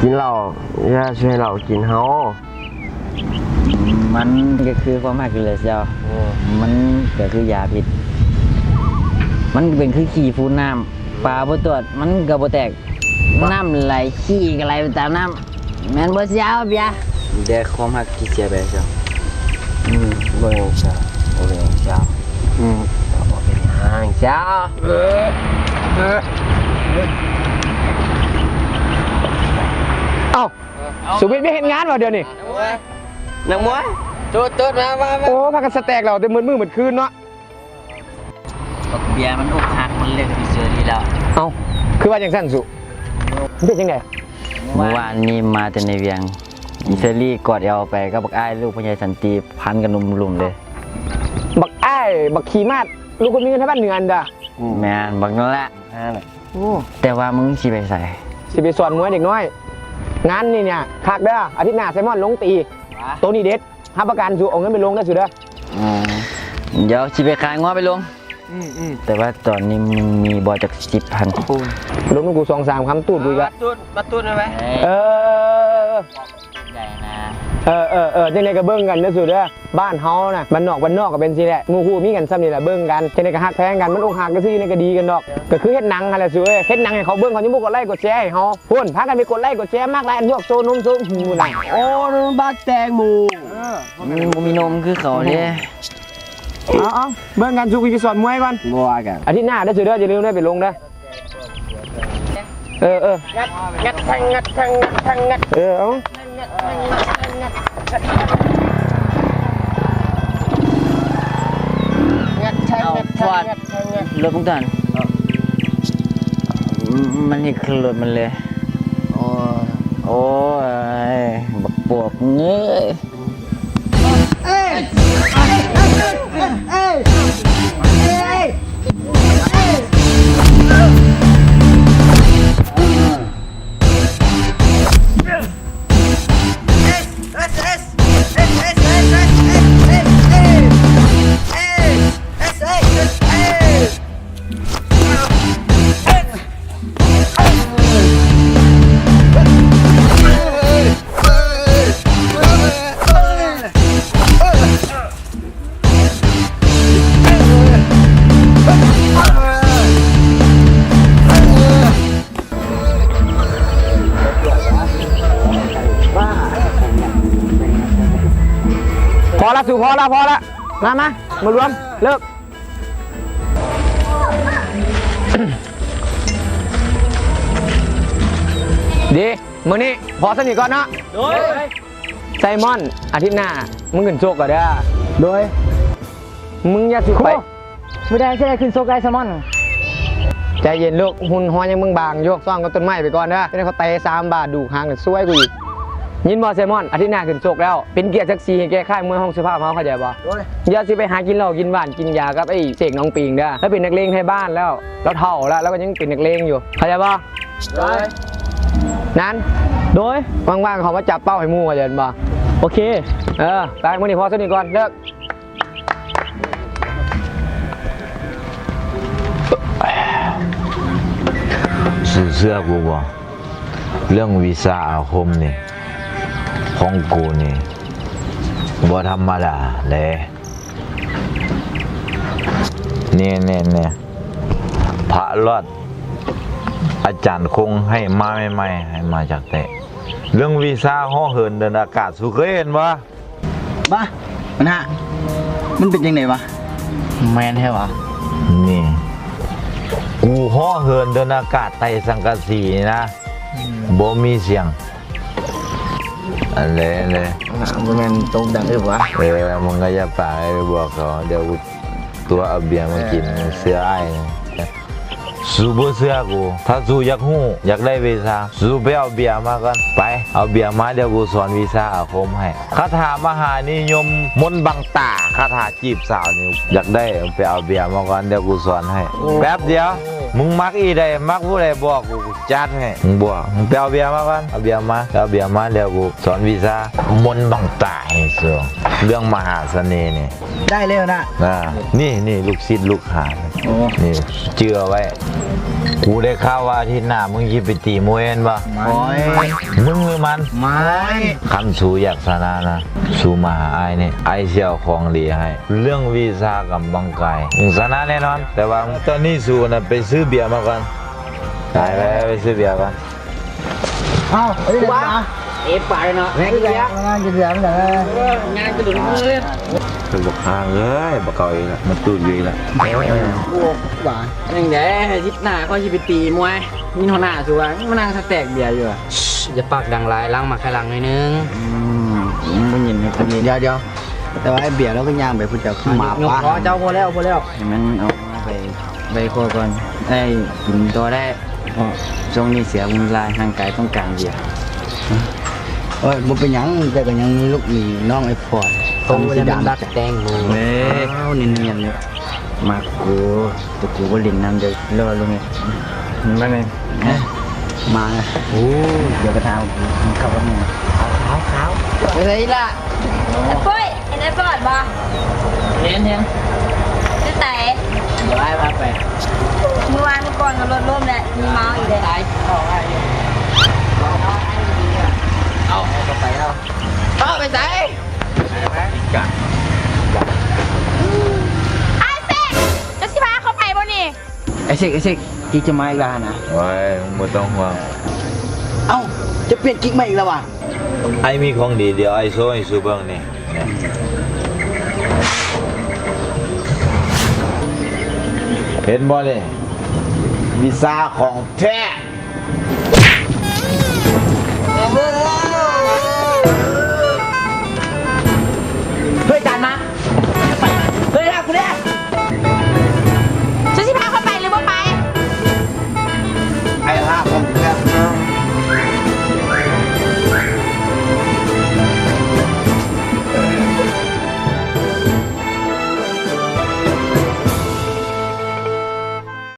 ກິນເຫຼົ້າ ຢ່າຊິໃຫ້ເຫຼົ້າກິນເຮົາ. ມັນກໍຄືຄວາມຮັກນີ້ແຫຼະເຈົ້າ. ເອີ ມັນກໍຄືຢາພິດ ມັນເປັນຄືຂີ້ຝຸ່ນນ້ຳ ປາບໍ່ຕວດມັນກໍບໍ່ແຕກ ນ້ຳໄຫຼ ຂີ້ກໍໄຫຼໄປຕາມນ້ຳ ແມ່ນບໍ່ເຈົ້າເບຍ? ແຕ່ຄວາມຮັກທີ່ເສຍໄປເຈົ້າ. ອືມ ບໍ່ເປັນຫຍັງເຈົ້າ ບໍ່ເປັນຫຍັງເຈົ້າ ອືມ ບໍ່ເປັນຫຍັງເຈົ້າ. ເອົ້າ ເອົ້າ ສຸວິດໄປເຮັດງານບໍ່ດຽວນີ້? ນັກມວຍ ນັກມວຍ ໂຕດໆ ມາ ມາ ມາ. ໂອ້ ພາກັນສະແຕັກເຫຼົ້າແຕ່ມື້ມື້ມື້ຄືນເນາະ. ບັກເບຍມັນອົກຫັກ ມັນເລີກກັບອີເຊີລີແລ້ວ. ເອົ້າ ຄືວ່າຈັ່ງຊັ້ນສຸ? ມັນເປັນຈັ່ງໃດ? ມື້ວານນີ້ມາແຕ່ໃນວຽງ ອີເຊີລີກອດແອວໄປກັບບັກອ້າຍລູກພໍ່ໃຫຍ່ສັນຕິ ພັນກັນລຸ່ມໆ ເລີຍ. ບັກອ້າຍ ບັກຂີ້ມາດ ລູກຄົນມີເງິນທາງບ້ານເໜືອຫັ້ນດາ. ແມ່ນ ບັກນັ້ນແຫຼະ. ໂອ້ ແຕ່ວ່າມຶງຊິໄປໃສ? ຊິໄປສອນມວຍເດັກນ້ອຍ. ງານນີ້ເນຍຄັກເດີ້ ອາທິດໜ້າໄຊມອນລົງຕີ ໂຕນີ້ເດັດ ຮັບປະກັນ. ສູເອົາເງິນໄປລົງເດີ້ສູເດີ້. ອືມ ດຽວຊິໄປຂາຍງົວໄປລົງ. ອືມໆ ແຕ່ວ່າຕອນນີ້ມຶງມີບໍ່ຈັກສິບພັນ? ໂອ້ຍ ລົງນຳກູສອງສາມຄຳ ຕູດກູອີກລະ. ມາຕູດ ມາຕູດໄດ້ໄໝ? ເອີ ໃຫຍ່ນະ. ເອີໆໆ ຈັ່ງໃດກໍເບິ່ງກັນເດີ້ສູເດີ້. ບ້ານເຮົານະ ບ້ານນອກ ບ້ານນອກກໍເປັນຊີ້ແຫຼະ ໝູ່ຄູ່ມີກັນຊ່ຳນີ້ແຫຼະ ເບິ່ງກັນ ຈັ່ງໃດກໍຮັກແພງກັນ. ມັນອົກຫັກກໍຄືຢູ່ໃນກະດີກັນດອກ ກໍຄືເຮັດໜັງຫັ້ນແຫຼະສູເອີຍ. ເຮັດໜັງໃຫ້ເຂົາເບິ່ງ ເຂົາຍັງບໍ່ກົດໄລກົດແຊໃຫ້ເຮົາ. ພຸ້ນ ພາກັນໄປກົດໄລກົດແຊມາກຫຼາຍ ອັນພວກໂຊນົມໂຊຫູນະ. ໂອ້ ນັ້ນບັກແຕງໂມ. ເອີ ມັນບໍ່ມີນົມຄືເຂົາເດ້. ເອົາໆ ເບິ່ງກັນ ສູໄປສອນມວຍກ່ອນ ບໍ່ວ່າກັນ. ອາທິດໜ້າເດີ້ສູເດີ້ ຢ່າລືມເດີ້ ໄປລົງເດີ້. ເອີໆ ງັດ ງັດແທງ ງັດແທງ ງັດແທງ ງັດ ເອີ ເອົາ ງັດແທງ ງັດແທງ ງັດ ງັດແທງ ງັດແທງ ງັດແທງ ງັດ. ລົດມຶງຕົວນັ້ນ ມັນເຮັດຂຶ້ນລົດມັນເລີຍ. ໂອ້ ໂອ້ຍ ບັກປອບເອີຍ. ພໍລະ ສູ ພໍລະ ພໍລະ. ມາ ມາ ມາລວມ ເລີກ. ດີ ມື້ນີ້ພໍສ່ຳນີ້ກ່ອນເນາະ. ໂດຍ. ໄຊມອນ ອາທິດໜ້າມຶງຂຶ້ນຊົກກໍເດີ້. ໂດຍ. ມຶງຢ່າຊິໄປ. ມື້ໃດຊິໄດ້ຂຶ້ນຊົກໄດ້ ໄຊມອນ? ໃຈເຢັນລູກ ຫຸ່ນຮອຍຍັງບາງໆຢູ່ ຊ້ອມກັບຕົ້ນໄມ້ໄປກ່ອນເດີ້. ຈະໄດ້ເຂົາເຕະສາມບາດ ດູກຫາງຊວຍກູອີກ. ຍິນບໍ່ ໄຊມອນ? ອາທິດໜ້າຂຶ້ນຊົກແລ້ວ ເປັນກຽດສັກສີໃຫ້ແກ່ຄ້າຍມວຍຫ້ອງສຸພາບເຮົາ ເຂົ້າໃຈບໍ່? ໂດຍ. ຢ່າຊິໄປຫາກິນເຫຼົ້າກິນຫວານກິນຢາກັບໄອ້ເສກໜອງປິງເດີ້. ລາວເປັນນັກເລງໄທບ້ານແລ້ວ ລາວເຖົ້າແລ້ວ ລາວກໍຍັງເປັນນັກເລງຢູ່ ເຂົ້າໃຈບໍ່? ໂດຍ. ນັ້ນ ໂດຍ. ວ່າງໆ ເຂົ້າມາຈັບເປົ້າໃຫ້ໝູ່ ເຂົ້າໃຈບໍ່? ໂອເຄ. ເອີ ໄປ ມື້ນີ້ພໍສ່ຳນີ້ກ່ອນ ເລີກ. ເຊື່ອ ເຊື່ອກູບໍ່? ເລື່ອງວິຊາອາຄົມນີ້ ຂອງກູນີ້ບໍ່ທຳມະດາເດ້. ນີ້ໆໆ ພະລອດ ອາຈານຄົງໃຫ້ມາໃໝ່ໆ ໃຫ້ມາຈາກແຕະ. ເລື່ອງວິຊາເຫາະເຫີນເດີນອາກາດ ສູເຄີຍເຫັນບໍ່? ບາ ມັນຫະ ມັນເປັນຈັ່ງໃດວະ? ແມ່ນແທ້ວະ? ນີ້ ກູເຫາະເຫີນເດີນອາກາດໄຕ່ສັງກະສີນີ້ນະ ອືມ ບໍ່ມີສຽງ. ອັນແລະ ອັນແລະ ບໍ່ແມ່ນຕົກດັງອຶບວະ? ເອີ ມຶງກໍຢ່າປາກ ໄປບອກເຂົາ ດຽວກູຕົວະເອົາເບຍມາກິນ. ເອີ ເຊື່ອອ້າຍ. ສູບໍ່ເຊື່ອກູ ຖ້າສູຢາກຮູ້ ຢາກໄດ້ວິຊາ ສູໄປເອົາເບຍມາກ່ອນ. ໄປ ເອົາເບຍມາ ດຽວກູສອນວິຊາອາຄົມໃຫ້. ຄາຖາມະຫານິຍົມ ມົນບັງຕາ ຄາຖາຈີບສາວນີ້ ຢາກໄດ້ ໄປເອົາເບຍມາກ່ອນ ດຽວກູສອນໃຫ້. ໂອ້ ແປັບດຽວ. ມຶງມັກອີ່ໃດ ມັກຜູ້ໃດບອກ ກູຈັດໃຫ້. ມຶງບອກ ມຶງໄປເອົາເບຍມາກ່ອນ ເອົາເບຍມາ ເອົາເບຍມາ ແລ້ວກູສອນວິຊາມົນບັງຕາໃຫ້ສູ ເລື່ອງມະຫາສະເໜ່ນີ້. ໄດ້ແລ້ວນະ. ອ່າ ນີ້ ນີ້ລູກສິດລູກຫາ. ໂອ້ ນີ້ຈື່ເອົາໄວ້. ກູໄດ້ຂ່າວວ່າອາທິດໜ້າມຶງຊິໄປຕີມວຍແມ່ນບໍ່? ໂອ້ຍ ມຶງຫຼືມັນ? ມັນ. ຄັນສູຢາກຊະນະນະ ສູມາຫາອ້າຍນີ້ ອ້າຍຊິເອົາຂອງດີໃຫ້. ເລື່ອງວິຊາກຳບັງກາຍ ມຶງຊະນະແນ່ນອນ. ແຕ່ວ່າຕອນນີ້ສູນະໄປຊື້ເບຍມາກ່ອນ. ໄປ ໄປ ໄປຊື້ເບຍກ່ອນ. ເອົ້າ ເອີ ເອປາເນາະ ແມ່ນກິນເບຍ ງານກິນເບຍ ເອີ ງານກະດຸນເລີຍ. ບັກຫ່າງເອີຍ ບັກເກົ່າອີກລະ ມາຕູດຢູ່ອີກລະ. ໂອ້ ຫວານ. ຈັ່ງໃດ ອາທິດໜ້າຂ້ອຍຊິໄປຕີມວຍ ມີຫົວໜ້າສູວ່າ ມານັ່ງສະແຕັກເບຍຢູ່. ຢ່າປາກດັງຫຼາຍ ຫຼັງມາໄຄຫຼັງໜ້ອຍໜຶ່ງ. ອືມ ບໍ່ຍິນ ບໍ່ຍິນ. ດຽວໆ ແຕ່ວ່າໄອ້ເບຍລາວກໍຍ່າງໄປພຸ້ນ ເຈົ້າ ໝາປ່າ. ເຈົ້າ ພໍແລ້ວ ພໍແລ້ວ ໃຫ້ມັນອອກມາໄປ ໄປຄົວກ່ອນ. ໄອ້ກິນຕໍ່ໄດ້ ເພາະຊ່ວງນີ້ເສຍວຸ້ນຫຼາຍ ຮ່າງກາຍຕ້ອງການເບຍ. ໂອ້ຍ ບໍ່ເປັນຫຍັງ ແຕ່ກໍຍັງມີລູກມີນ້ອງໄອ້ພອດ ໂຕແລ້ວມັນດັດແຕ່ງໂມ. ເອີ ອ້າວ ເນີນໆ ນີ້ ມັກກູ ແຕ່ກູບໍ່ຫຼິ້ນນຳ ດຽວລໍລຸງ. ມານີ້ ມາ. ໂອ້ ດຽວກະຖາເຂົ້າກັບໝູ່. ຂາວໆ ໄປໃສລະ? ໄອ້ປຸ້ຍ ເຫັນໄອ້ບອດບໍ່? ເຫັນ ເຫັນ. ຢູ່ໃສ? ດຽວອ້າຍພາໄປ. ມື້ວານມື້ກ່ອນກໍລົດລົ້ມແຫຼະ ມີເມົາອີກເດ້. ຕາຍ ເອົາ ເອົາ ໄປເອົາ. ເອົາ ໄປໃສ? ອ້າຍເຊັກ ເຈົ້າຊິພາຂ້ອຍໄປບໍ່ນີ້? ໄອ້ເຊັກ ໄອ້ເຊັກ ກິກຈະມາອີກແລ້ວຫັ້ນນະ. ໂອ້ຍ ມຶງບໍ່ຕ້ອງຫ່ວງ. ເອົ້າ ຈະປ່ຽນກິກໃໝ່ອີກແລ້ວຫວາ? ອ້າຍມີຂອງດີ ດຽວອ້າຍໂຊໃຫ້ສູເບິ່ງນີ້. ເຫັນບໍ່ນີ້? ວິຊາຂອງແທ້.